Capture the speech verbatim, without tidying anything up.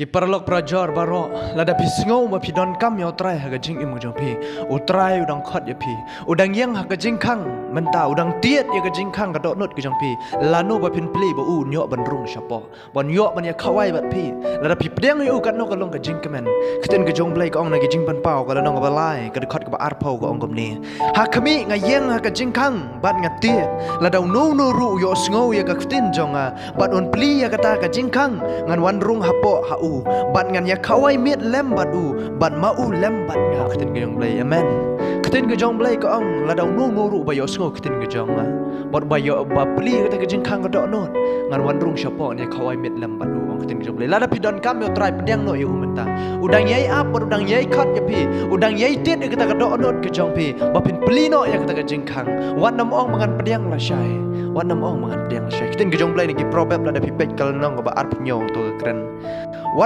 Ki paralok parajor baroh, lada phi sngew ba phi donkam ïa U Trai ha ka jingim ka jong phi, U Trai u dang khot ïa phi. U dang ïeng ha ka jingkhang mynta, u dang tied ïa ka jingkhang ka dohnud ka jong phi. Lano ba phin plie ba u un ïoh ban rung shapoh, ban ïoh ban ïa khawai bad phi. Lada phi pdiang ïa u katno ka long ka jingkmen. Ka ktien ka jong U Blei ka ong na ki Jingpynpaw ka lynnong kaba lai, ka dkhot kaba arphew ka ong kumne: Ha khmih, nga ïeng ha ka jingkhang bad nga tied. Lada uno uno ruh u ïohsngew ïa ka ktien jong nga bad un plie ïa kata ka jingkhang, ngan wan rung hapoh ha u bad ngan ïa khawai miet lem bad u, bad ma u lem bad nga. Ka ktien ka jong U Blei. Amen. Ka ktien ka jong U Blei ka ong, lada uno uno ruh ba ïohsngew ka ktien ka jong nga bad ba ïoh ba plie ïa kata ka jingkhang ka dohnud, ngan wan rung shapoh, ngan ïa khawai miet lem bad u, ong ka ktien ka jong U Blei. Lada phi donkam ïa U Trai, pdiang noh ïa u mynta. U dang ïai ap bad u dang ïai khot ïa phi, u dang ïai tied ïa kata ka dohnud ka jong phi ba phin plie noh ïa kata ka jingkhang. Wat nym ong ba ngan pdiang lashai. Wat nym ong ba ngan pdiang lashai. Ka ktien ka jong U Blei na ki Proverb, lada phi peit ka lynnong kaba arphew hynñiew, to ka kren: Wat